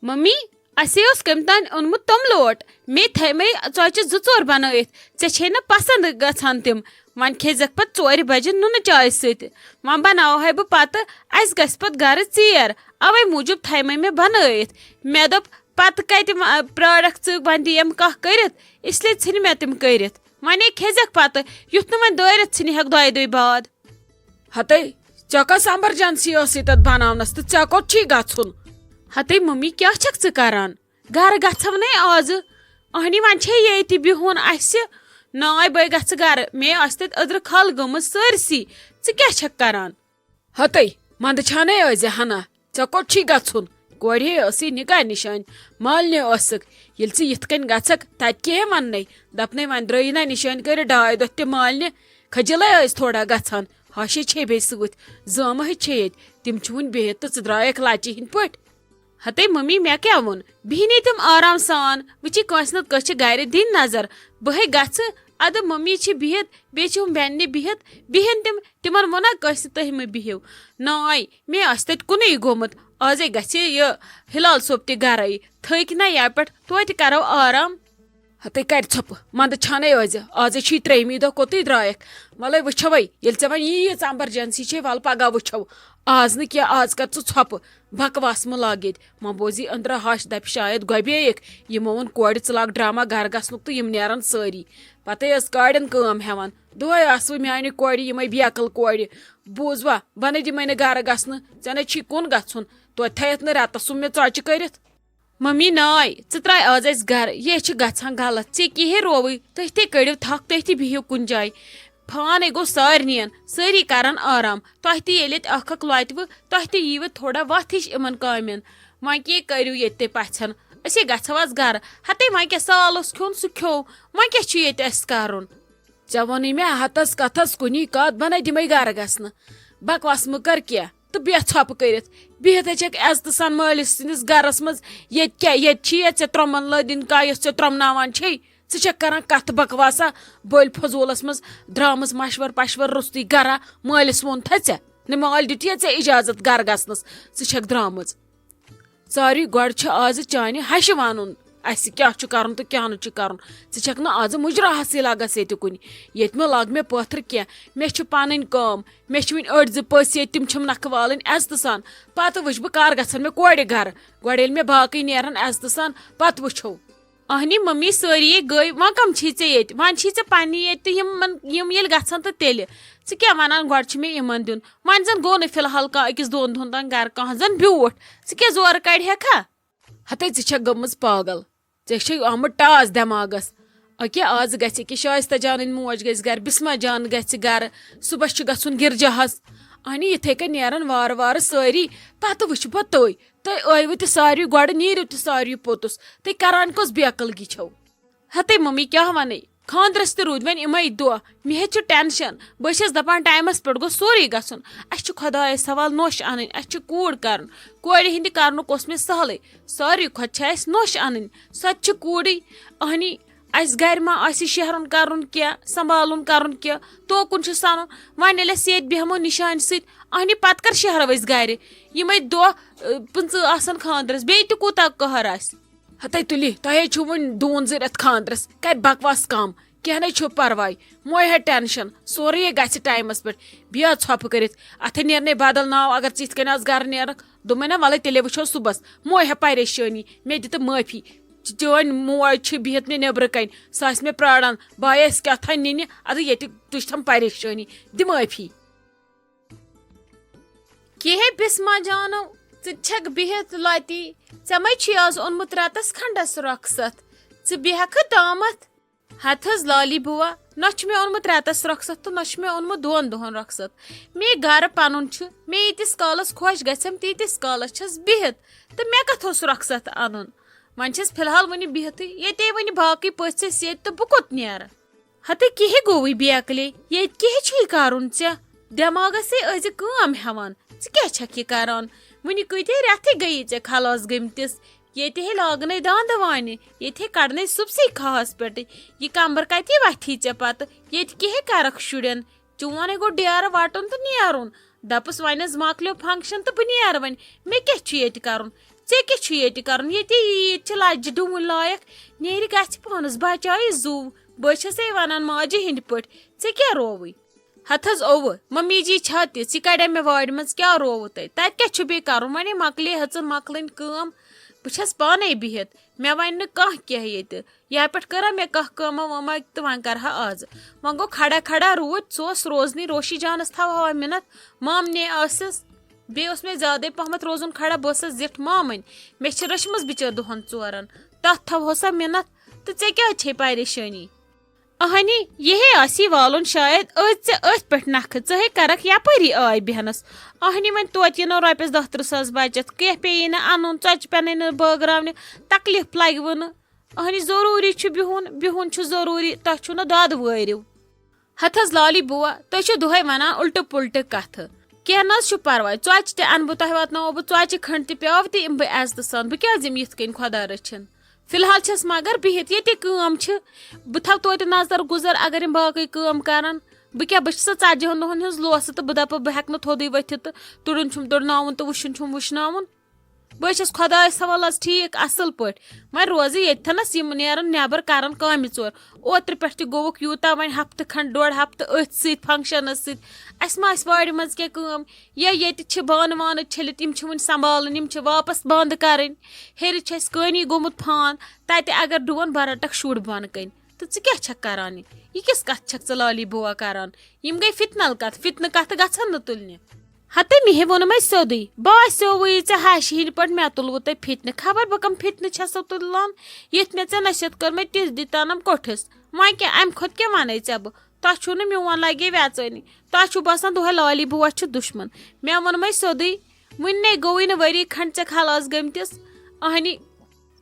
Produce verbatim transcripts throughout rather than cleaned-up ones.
Mummy, اسے اوس کٔمۍ تام اوٚنمُت توٚملہٕ اوٹ۔ مے تھٲیمے ژۄچہِ زٕ ژور بنٲیِتھ۔ ژےٚ چھے نہٕ پسند گژھان تِم۔ وۄنۍ کھیزکھ پتہٕ ژورِ بجہِ نُنہٕ چایہِ سۭتۍ۔ وۄنۍ بناوہے بہٕ پتہٕ۔ اسہِ گژھِ پتہٕ گرٕ ژیر۔ اوے موٗجوٗب تھٲیمے مےٚ بنٲیِتھ۔ مےٚ دوٚپ، پتہٕ کتہِ م-، پرارکھ ژٕ، وۄنۍ دِیم کانٛہہ کٔرِتھ۔ اس لیے ژھٕنۍ مےٚ تِم کٔرِتھ۔ وۄنۍ کھیزکھ پتہٕ، یُتھ نہٕ وۄنۍ دٲرِتھ ژھٕنہِ ہٮ۪کھ دۄیہِ دۄہہِ بعد۔ ہتے، ژےٚ کۄس ایمرجنسی ٲسٕے تتھ بناونس تہٕ ژےٚ کوٚت چھی گژھُن؟ ہتے ممی، کیٛاہ چھکھ ژٕ کران؟ گرٕ گژھو نے آزٕ؟ اہنی، وۄنۍ چھے ییٚتہِ بِہُن اسہِ۔ ناے، بے گژھٕ گرٕ، مے آسہِ تتہِ أدرٕ کھل گٔمٕژ سٲرسٕے۔ ژٕ کیٛاہ چھکھ کران؟ ہتے، مندٕ چھانے ٲزِ ہنا، ژےٚ کوٚت چھی گژھُن؟ کورِ ہے ٲسٕے نکاح نشٲنۍ، مالنہِ ٲسٕکھ۔ ییٚلہِ ژٕ یِتھ کٔنۍ گژھکھ، تتہِ کیٛاہ ہے وننے؟ دپنے وۄنۍ درٛٲیی نا نشٲنۍ کٔرِتھ ڈاے دۄہ تہِ مالنہِ۔ کھجلے ٲسۍ تھوڑا گژھان، ہاشے چھے بیٚیہِ سۭتۍ، زٲمہٕ ہٕتۍ چھے ییٚتہِ، تِم چھِ وُنہِ بِہِتھ تہٕ ژٕ درٛایکھ لچہِ ہٕنٛدۍ پٲٹھۍ۔ ہتے ممی، مےٚ کیٛاہ ووٚن؟ بِہِنۍ تِم آرام سان، وٕچھی کٲنٛسہِ نتہٕ کٲنٛسہِ چھِ گرِ دِنۍ نظر۔ بہٕ ہے گژھٕ، ادٕ ممی چھِ بِہِتھ، بیٚیہِ چھِ ہُم بیٚنہِ بِہِتھ، بِہِن تِم، تِمن ووٚنا کٲنٛسہِ تُہۍ مہٕ بِہِو۔ ناے، مے آسہِ تتہِ کُنُے گوٚمُت، آزے گژھِ یہِ ہلال صٲب تہِ گرے، تھٔکۍ نہ یپہِ پٮ۪ٹھ، توتہِ کرو آرام۔ ہتے کرِ ژھۄپہٕ، مندٕ چھانے ٲزِ، آزے چھُے ترٛیٚیِمٕے دۄہ، کوٚتٕے درٛایکھ؟ وَلَے وٕچھوے، ییٚلہِ ژےٚ وۄنۍ ییٖژ ایمرجنسی چھے، وَلہٕ پگاہ وٕچھو۔ آز نہٕ کینٛہہ، آز کر ژٕ ژھۄپہٕ، بکواس مہٕ لاگ ییٚتہِ۔ وۄنۍ بوزی أنٛدرٕ ہش، دپہِ شاید گۄبییکھ، یِمو ووٚن کورِ ژٕ لاگ ڈرامہ گرٕ گژھنُک تہٕ یِم نیرن سٲری۔ پتے ٲس کارٮ۪ن کٲم ہٮ۪وان، دۄہے آسہٕ وٕ میانہِ کورِ یِمے بیکل کورِ۔ بوٗزوا، بہٕ نے دِمے نہٕ گرٕ گژھنہٕ، ژےٚ نے چھی کُن گژھُن، توتہِ تھایتھ نہٕ رٮ۪تس سُم مےٚ ژۄچہِ کٔرِتھ۔ ممی ناے، ژٕ ترٛاے آز اَسہِ گرٕ، یے چھِ گژھان غلط، ژےٚ کِہے رووٕے، تُہۍ تہِ کٔڑِو تھکھ، تُہۍ تہِ بِہِو کُنہِ جایہِ۔ پانے گوٚو سارنِین، سٲری کرن آرام، تۄہہِ تہِ ییٚلہِ اَتہِ اکھ اکھ لۄتوٕ، تۄہہِ تہِ ییٖوٕ تھوڑا وَتھ ہِش یِمن کامٮ۪ن۔ وۄنۍ کیٛاہ کٔرِو ییٚتہِ تُہۍ پژھن، أسے گژھو آز گرٕ۔ ہتے وۄنۍ کیٛاہ سال اوس کھیوٚن، سُہ کھیوٚو، وۄنۍ کیٛاہ چھُ ییٚتہِ اَسہِ کرُن؟ ژےٚ ووٚنُے مےٚ ہتس کتھس کُنی کتھ، بہٕ نے دِمے گرٕ گژھنہٕ۔ بکواس مہٕ کر کینٛہہ تہٕ بیٚہہ ژھۄپہٕ کٔرِتھ۔ بِہِتھ ہے چھکھ عزتہٕ سان مٲلِس سٕنٛدِس گرس منٛز۔ ییٚتہِ کیٛاہ، ییٚتہِ چھِ یا ژےٚ ترٛۄمن لٲدِن کانٛہہ یۄس ژےٚ ترٛۄمناوان چھے؟ ژٕ چھکھ کران کتھ بکواسا، بٔلۍ فضوٗلس منٛز درٛامٕژ مشور پشور روٚستُے گرا۔ مٲلِس ووٚن تھا ژےٚ؟ نہٕ مٲلۍ دیُت یا ژےٚ اجازت گرٕ گژھنس؟ ژٕ چھکھ درٛامٕژ۔ ساروی گۄڈٕ چھُ آز چانہِ ہشہِ ونُن، اسہِ کیٛاہ چھُ کرُن تہٕ کیٛاہ نہٕ چھُ کرُن۔ ژٕ چھکھ نہٕ آز مُجراہسٕے لگس ییٚتہِ کُنہِ۔ ییٚتہِ مہ لاگ مےٚ پٲتھر کینٛہہ۔ مےٚ چھِ پنٕنۍ کٲم، مےٚ چھِ وٕنہِ أڑۍ زٕ پٔژھۍ ییٚتہِ، تِم چھِم نکھٕ والٕنۍ عزتہٕ سان۔ پتہٕ وٕچھِ بہٕ کر گژھن مےٚ کورِ گرٕ۔ گۄڈٕ ییٚلہِ مےٚ باقٕے نیرن عزتہٕ سان، پتہٕ وٕچھو۔ اہنی ممی، سٲری یے گٔے، وۄنۍ کم چھی ژےٚ ییٚتہِ؟ وۄنۍ چھی ژےٚ پننہِ ییٚتہِ تہٕ یِم من-، یِم ییٚلہِ گژھن تہٕ تیٚلہِ۔ ژٕ کیٛاہ ونان، گۄڈٕ چھِ مےٚ یِمن دیُن۔ وۄنۍ زن گوٚو نہٕ فی الحال کانٛہہ أکِس دۄن دۄہن تام گرٕ کانٛہہ زن بیوٗٹھ۔ ژٕ کیٛاہ زورٕ کڑِ ہٮ۪کھا؟ ہتے ژٕ چھکھ گٔمٕژ پاگل۔ ژےٚ چھے آمُت ٹاس دٮ۪ماغس۔ أکیٛاہ آز گژھِ، أکیٛاہ شایستہ جانٕنۍ موج گژھِ گرِ، بسمہ جان گژھِ گرِ، صُبحس چھُ گژھُن گرجاہس۔ اہنی یِتھے کٔنۍ نیرن وارٕ وارٕ سٲری، پتہٕ وٕچھِ بہٕ تُہۍ۔ تُہۍ ٲیوٕ تہِ ساروٕے گۄڈٕ، نیٖرِو تہِ ساروٕے پوٚتُس۔ تُہۍ کران کۄس بیقلگی چھو؟ ہتے ممی، کیٛاہ ونے؟ خاندرس تہِ روٗدۍ وۄنۍ یِمے دۄہ۔ مےٚ ہیٚتھ چھُ ٹینشن۔ بہٕ چھس دپان ٹایمس پٮ۪ٹھ گوٚژھ سورُے گژھُن۔ اسہِ چھُ خۄدایس حوالہٕ نوٚش انٕنۍ، اسہِ چھِ کوٗر کرٕنۍ۔ کورِ ہٕنٛدِ کرنُک اوس مےٚ سہلٕے۔ ساروٕے کھۄتہٕ چھِ اسہِ نوٚش انٕنۍ۔ سۄ تہِ چھِ کوٗرٕے۔ اہنی، اسہِ گرِ ما آسہِ شہرُن کرُن کینٛہہ، سنبھالُن کرُن کینٛہہ، توکُن چھُ سنُن۔ وۄنۍ ییٚلہِ أسۍ ییٚتہِ بیٚہمو نِشانہِ سۭتۍ، اہنی پتہٕ کر شہرو أسۍ گرِ؟ یِمے دۄہ، ٲ، پٕنٛژٕہ آسن خاندرس، بیٚیہِ تہِ کوٗتاہ قہر آسہِ؟ ہتے تُلِو، تۄہے چھُو وُنہِ دوٗن زٕ رٮ۪تھ خاندرس، کتہِ بکواس کم؟ کینٛہہ نے چھُ پرواے، مہ ہے ٹینشن، سورُے ہے گژھِ ٹایمس پٮ۪ٹھ۔ بیٚہہ ژھۄپہٕ کٔرِتھ، اتھے نیرنے بدل ناو، اگر ژٕ یِتھ کٔنۍ آز گرٕ نیرکھ۔ دوٚپمَے نا، وَلَے تیٚلے وٕچھو صُبحَس۔ مہ ہے پریشٲنی، مےٚ دِ تہٕ معٲفی۔ چ-، چٲنۍ موج چھِ بِہِتھ مےٚ نیٚبرٕ کَنۍ، سۄ آسہِ مےٚ پرٛاران۔ بہٕ آیَس کیٛاہ تھانۍ نِنہِ، اَدٕ ییٚتہِ تُج تھَم پریشٲنی، دِ معٲفی۔ کیٛاہ ہے بِسما جانو، ژٕ چھَکھ بِہِتھ لَتی؟ ژےٚ مَے چھُے آز اوٚنمُت رٮ۪تَس کھنٛڈَس رۄخصت؟ ژٕ بیٚہکھٕ تامَتھ؟ ہتہٕ حظ لالی بُوا، نہ چھُ مےٚ اوٚنمُت رٮ۪تس رۄخصت تہٕ نہ چھُ مےٚ اوٚنمُت دۄن دۄہن رۄخصت۔ مے گرٕ پنُن چھُ، مے ییٖتِس کالس خۄش گژھٮ۪م، تیٖتِس کالس چھَس بِہِتھ۔ تہٕ مےٚ کتھ اوس رۄخصت انُن؟ وۄنۍ چھَس فی الحال وُنہِ بِہتھٕے، ییٚتے وُنہِ باقٕے پٔژھۍ ٲسۍ ییٚتہِ تہٕ بہٕ کوٚت نیرٕ؟ ہتے کیٛاہ گوٚوُے بیکلے، ییٚتہِ کیٛاہ چھُے کرُن ژےٚ؟ دٮ۪ماغس ہے ٲسۍ زِ کٲم ہٮ۪وان، ژٕ کیٛاہ چھکھ یہِ کران؟ وُنہِ کۭتیاہ رٮ۪تھٕے گٔیی ژےٚ خلاص گٔمتِس؟ ییٚتہِ ہے لاگنے داندٕ وانہِ، ییٚتہِ ہے کڑنے صُبسٕے کھاہس پٮ۪ٹھٕے۔ یہِ کمبر کتی وتھی ژےٚ پتہٕ؟ ییٚتہِ کیٛاہ ہے کرکھ شُرٮ۪ن؟ چون ہے گوٚو ڈیرٕ وٹُن تہٕ نیرُن۔ دپُس وۄنۍ حظ مۄکلیو function تہٕ بہٕ نیرٕ وۄنۍ۔ مےٚ کیٛاہ چھُ ییٚتہِ کرُن؟ ژےٚ کیٛاہ چھُ ییٚتہِ کرُن؟ ییٚتہِ عیٖد چھِ لجہِ ڈوٗنۍ لایق، نیرِ گژھِ پانس، بچایہِ زُو۔ بہٕ چھسے ونان ماجہِ ہٕنٛدۍ پٲٹھۍ، ژےٚ کیٛاہ رووٕے؟ ہتہٕ حظ اوٚوٕ، ممی جی چھا تِژھ، یہِ کڑیا مےٚ وارِ منٛز، کیٛاہ رووٕ تۄہہِ؟ تتہِ کیٛاہ چھُ بیٚیہِ کرُن؟ وۄنۍ مۄکلے ہیژٕن مۄکلٕنۍ کٲم، بہٕ چھس پانے بِہِتھ، مےٚ ونہِ نہٕ کانٛہہ کینٛہہ ییٚتہِ۔ یا پٮ۪ٹھ کٔرا مےٚ کانٛہہ کٲمہ وٲمہ تہٕ وۄنۍ کرٕ ہا آز۔ وۄنۍ گوٚو کھڑا کھڑا روٗد، سُہ اوس روزنٕے، روشی جانس تھاوہاوا مِنتھ، مامنہِ ٲسٕس، بیٚیہِ اوس مےٚ زیادَے پہمتھ روزُن کھڑا، بہٕ ٲسٕس زِٹھ مامٕنۍ، مےٚ چھِ رٔچھمٕژ بِچٲر دۄہَن ژورَن، تَتھ تھاوہوسا مِنتھ؟ تہٕ ژےٚ کیٛازِ چھے پریشٲنی؟ اہنی، یِہے آسی والُن شاید أتھۍ ژےٚ أتھۍ پٮ۪ٹھ نکھٕ، ژٕ ہے کرکھ یپٲری آے بیہنس۔ اہنی، وۄنۍ توتہِ یِنو رۄپیس دہ ترٕہ ساس بچت، کینٛہہ پیٚیی نہٕ انُن، ژۄچہِ پٮ۪نَے نہٕ بٲگراونہِ، تکلیف لگوٕ نہٕ۔ اہنی، ضروٗری چھُ بِہُن، بِہُن چھُ ضروٗری، تۄہہِ چھُو نہٕ دۄد وٲرِو۔ ہتہٕ حظ لالی بُوا، تُہۍ چھِو دۄہے ونان الٹہٕ پُلٹہٕ کتھٕ۔ کینٛہہ نہ حظ چھُ پرواے، ژۄچہِ تہِ انہٕ بہٕ تۄہہِ واتناوو بہٕ، ژۄچہِ کھنٛڈ تہِ پیٛاوٕ تہِ یِمہٕ بہٕ عزتہٕ سان، بہٕ کیٛازِ یِمہٕ یِتھ کٔنۍ خۄدا رٔچھِن؟ فی الحال چھَس مگر بِہِتھ ییٚتی کٲم چھِ، بہٕ تھاوٕ توتہِ نظر گُزر اگر یِم باقٕے کٲم کرن۔ بہٕ کیٛاہ، بہٕ چھَسا ژتجی ہن دۄہن ہٕنٛز لوسہٕ تہٕ بہٕ دپہٕ بہٕ ہٮ۪کہٕ نہٕ تھوٚدُے ؤتھِتھ تہٕ تُرُن چھُم تُرناوُن تہٕ وُشُن چھُم وُشناوُن؟ بہٕ حظ چھَس خۄدایَس حوالہٕ حظ ٹھیٖک اَصٕل پٲٹھۍ۔ وۄنۍ روزٕ ییٚتھَنَس یِم نیرَن نٮ۪بَر کَرَن کامہِ ژور۔ اوترٕ پٮ۪ٹھ تہِ گوٚوُکھ یوٗتاہ وۄنۍ ہفتہٕ کھنٛڈ، ڈۄڈ ہفتہٕ أتھۍ سۭتۍ فنٛکشَنَس سۭتۍ۔ اَسہِ ما آسہِ وارِ منٛز کینٛہہ کٲم؟ یا ییٚتہِ چھِ بانہٕ وانہٕ چھٔلِتھ، یِم چھِ وٕنہِ سنٛبھالٕنۍ، یِم چھِ واپَس بنٛد کَرٕنۍ۔ ہیٚرِ چھِ اَسہِ کٲنی گوٚمُت فان، تَتہِ اگر ڈُوَن بہٕ رَٹَکھ شُر بۄنہٕ کَنۍ۔ تہٕ ژٕ کیٛاہ چھَکھ کَران یہِ؟ یہِ کِژھ کَتھ چھَکھ ژٕ لالی بُوا کَران؟ یِم گٔے فِتنَل کَتھ، فِتنہٕ کَتھٕ گژھن نہٕ تُلنہِ۔ ہتے مے ہے ووٚنمَے سیوٚدُے، باسیووُے ژےٚ ہَشہِ ہِنٛدۍ پٲٹھۍ مےٚ تُلوٕ تۄہہِ فِتنہٕ۔ خبر بہٕ کَم فِتنہٕ چھَسو تُلان، ییٚتھۍ مےٚ ژےٚ نصیحت کٔرمَے تِژھ دِتانَم کوٚٹھِس۔ وۄنۍ کیٛاہ، اَمہِ کھۄتہٕ کیٛاہ وَنَے ژےٚ بہٕ؟ تۄہہِ چھُو نہٕ میون لَگے وٮ۪ژٲنی۔ تۄہہِ چھُو باسان دۄہَے لالی بُوا چھُ دُشمَن۔ مےٚ ووٚنمَے سیوٚدُے، وُنہِ نے گوٚوُے نہٕ ؤری کھنٛڈ ژےٚ خلاص گٔمتِس۔ اہنی،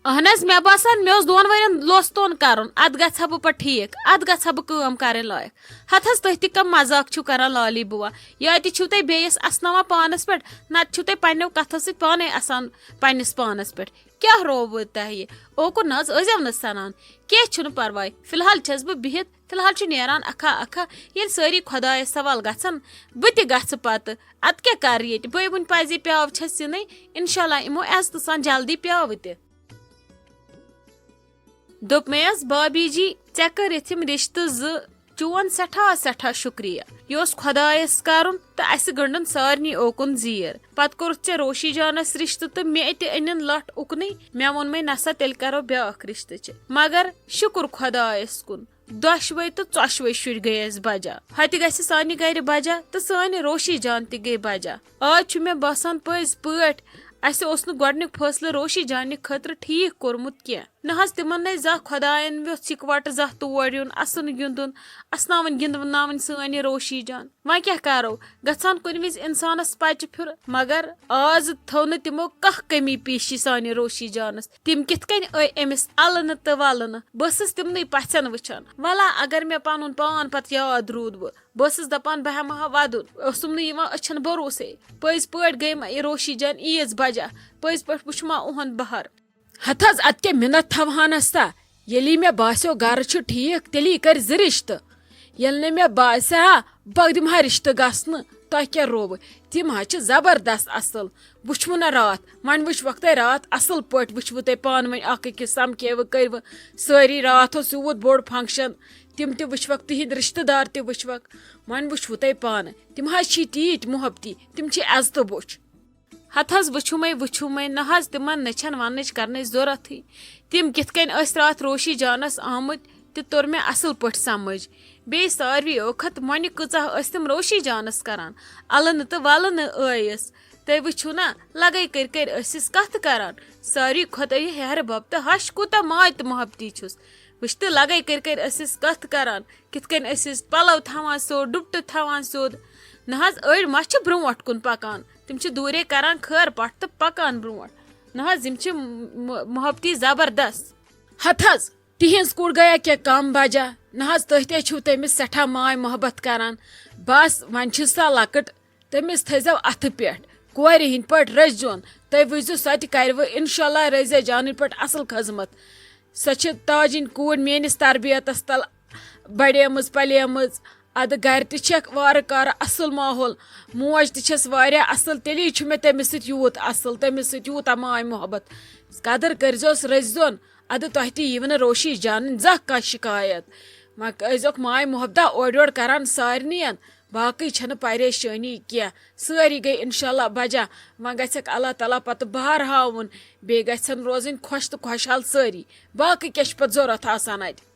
اہن حظ، مےٚ باسان مےٚ اوس دۄن ؤرین لوس تون کرُن، ادٕ گژھٕ ہا بہٕ پتہٕ ٹھیٖک، ادٕ گژھٕ ہا بہٕ کٲم کرٕنۍ لایق۔ ہتھ حظ، تُہۍ تہِ کم مذاق چھِو کران لالی بُوا؟ یا تہِ چھِو تُہۍ بیٚیِس اسناوان پانس پٮ۪ٹھ، نتہٕ چھِو تُہۍ پننیو کتھو سۭتۍ پانے اسان پننِس پانس پٮ۪ٹھ۔ کیٛاہ رووٕ تۄہہِ؟ اوکُن نہ حظ ٲسۍزیو نہٕ سنان۔ کینٛہہ چھُنہٕ پرواے، فی الحال چھَس بہٕ بِہِتھ، فی الحال چھُ نیران اکھا اکھا۔ ییٚلہِ سٲری خۄدایس سوال گژھن، بہٕ تہِ گژھٕ پتہٕ۔ ادٕ کیٛاہ کرٕ ییٚتہِ؟ بٔے وُنہِ پزے پیاو چھَس یِنٕے۔ انشاءاللہ یِمو عزتہٕ سان جلدی پیاوٕ تہِ۔ دوٚپمَس، بابی جی، ژےٚ کٔرِتھ یِم رِشتہٕ زٕ، چون سٮ۪ٹھاہ سٮ۪ٹھاہ شُکریہ۔ یہِ اوس خۄدایَس کَرُن تہٕ اَسہِ گٔنٛڈٕن سارنٕے اوکُن زیٖر۔ پَتہٕ کوٚرُتھ ژےٚ روشی جانَس رِشتہٕ تہٕ مےٚ تہِ أنِن لَٹھ اُکنٕے۔ مےٚ ووٚنمَے، نَسا تیٚلہِ کَرو بیٛاکھ رِشتہٕ چہِ۔ مگر شُکُر خۄدایَس کُن، دۄشوَے تہٕ ژۄشوَے شُرۍ گٔے اَسہِ بجا۔ ہۄتہِ گژھِ سانہِ گَرِ بجا تہٕ سٲنۍ روشی جان تہِ گٔے بجا۔ آز چھُ مےٚ باسان پٔزۍ پٲٹھۍ اَسہِ اوس نہٕ گۄڈٕنیُک فٲصلہٕ روشی جانہِ خٲطرٕ ٹھیٖک کوٚرمُت کینٛہہ۔ نہ حظ، تِمن نے زانٛہہ خۄداین ویوٚژھ یِکوٹہٕ زانٛہہ تور یُن، اَسُن گِنٛدُن، اَسناوٕنۍ گِنٛدناوٕنۍ سٲنۍ یہِ روشی جان۔ وۄنۍ کیٛاہ کرو؟ گژھان کُنہِ وِزِ اِنسانس پچہِ پھِر، مگر آز تھٲو نہٕ تِمو کانٛہہ کٔمی پیٖشی سانہِ روشی جانس۔ تِم کِتھ کٔنۍ ٲے أمِس الہٕ نہٕ تہٕ ولہٕ نہٕ؟ بہٕ ٲسٕس تِمنٕے پژھٮ۪ن وٕچھان۔ ولا اگر مےٚ پنُن پان پتہٕ یاد روٗد وٕ، بہٕ ٲسٕس دپان بہٕ ہٮ۪مہٕ ہا ودُن، اوسُم نہٕ یِوان أچھن بھروسے۔ پٔزۍ پٲٹھۍ گٔے مےٚ یہِ روشی جان عیٖژ بجا، پٔزۍ پٲٹھۍ وٕچھ ما اُہُنٛد بہر۔ ہتہٕ حظ، اتہِ کیٛاہ مِنت تھاوہانس تا؟ ییٚلی مےٚ باسیو گرٕ چھُ ٹھیٖک، تیٚلی کٔرۍ زٕ رشتہٕ۔ ییٚلہِ نہٕ مےٚ باسہِ ہا، بہٕ دِمہٕ ہا رشتہٕ گژھنہٕ۔ تۄہہِ کیٛاہ رووٕ؟ تِم حظ چھِ زبردست اصل۔ وٕچھوٕ نہ راتھ؟ وۄنۍ وٕچھوکھ تۄہہِ راتھ اصل پٲٹھۍ، وٕچھوٕ تۄہہِ پانہٕ ؤنۍ اکھ أکِس سمکھیوٕ کٔروٕ۔ سٲری راتھ اوس یوٗت بوٚڑ function، تِم تہِ وٕچھوکھ، تِہنٛدۍ رشتہٕ دار تہِ وٕچھوکھ۔ وۄنۍ وٕچھوٕ تۄہہِ پانہٕ، تِم حظ چھِ تیٖتۍ محبتی، تِم چھِ عزتہٕ بوٚچھ۔ ہتہٕ حظ، وٕچھومے، وٕچھومے، نہ حظ، تِمن نہ چھنہٕ وننٕچ کرنٕچ ضروٗرتھٕے۔ تِم کِتھ کٔنۍ ٲسۍ راتھ روشی جانس آمٕتۍ، تہِ توٚر مےٚ اصل پٲٹھۍ سمجھ۔ بیٚیہِ ساروی ٲکھت مۄنہِ کۭژاہ ٲسۍ تِم روشی جانس کران، الہٕ نہٕ تہٕ ولہٕ نہٕ ٲیِس۔ تُہۍ وٕچھِو نا، لگے کٔرۍ کٔرۍ ٲسِس کتھٕ کران۔ ساروی کھۄتہٕ یہِ ہیہرٕ بب تہٕ ہش کوٗتاہ ماے تہٕ محبتی چھُس۔ وٕچھ تہٕ، لگے کٔرۍ کٔرۍ ٲسِس کتھٕ کران، کِتھ کٔنۍ ٲسِس پلو تھاوان سیوٚد، ڈُپٹہٕ تھاوان سیوٚد۔ نہ حظ، أڑۍ ما چھِ برونٛٹھ کُن پکان، تِم چھِ دوٗرے کران خٲر پٹھ تہٕ پکان برونٛٹھ۔ نہ حظ، یِم چھِ م-، م-، محبتی زبردست۔ ہتہٕ حظ، تِہنٛز کوٗر گٔیا کینٛہہ کم بجا؟ نہ حظ، تُہۍ تہِ چھِو تٔمِس سٮ۪ٹھاہ ماے محبت کران۔ بس، وۄنۍ چھِ سۄ لۄکٕٹ، تٔمِس تھٲیزیو اتھٕ پٮ۪ٹھ۔ کورِ ہٕنٛدۍ پٲٹھۍ رٔچھزیون۔ تُہۍ وٕچھزیو، سۄ تہِ کرِوٕ انشاءاللہ رضیہ جانٕنۍ پٲٹھۍ اصل خدمت۔ سۄ چھِ تاجِنۍ کوٗر، میٲنِس تربیتس تل بڑیمٕژ، پلیمٕژ۔ ادٕ گرِ تہِ چھکھ وارٕ کارٕ اصل ماحول، موج تہِ چھس واریاہ اصل، تیٚلی چھُ مےٚ تٔمِس سۭتۍ یوٗت اصل، تٔمِس سۭتۍ یوٗتاہ ماے محبت۔ قدر کٔرزیوس، رٔززیون۔ ادٕ تۄہہِ تہِ یِیہِ نہٕ روشی جانٕنۍ زانٛہہ کانٛہہ شکایت۔ وۄنۍ ٲسۍزیوکھ ماے محبتہ اورٕ یورٕ کران سارنٕین، باقٕے چھنہٕ پریشٲنی کینٛہہ، سٲری گٔے انشاءاللہ بجا۔ وۄنۍ گژھکھ اللہ تعالیٰ پتہٕ بہار ہاوُن، بیٚیہِ گژھن روزٕنۍ خۄش تہٕ خۄشحال سٲری۔ باقٕے کیٛاہ چھُ پتہٕ ضروٗرت آسان اتہِ؟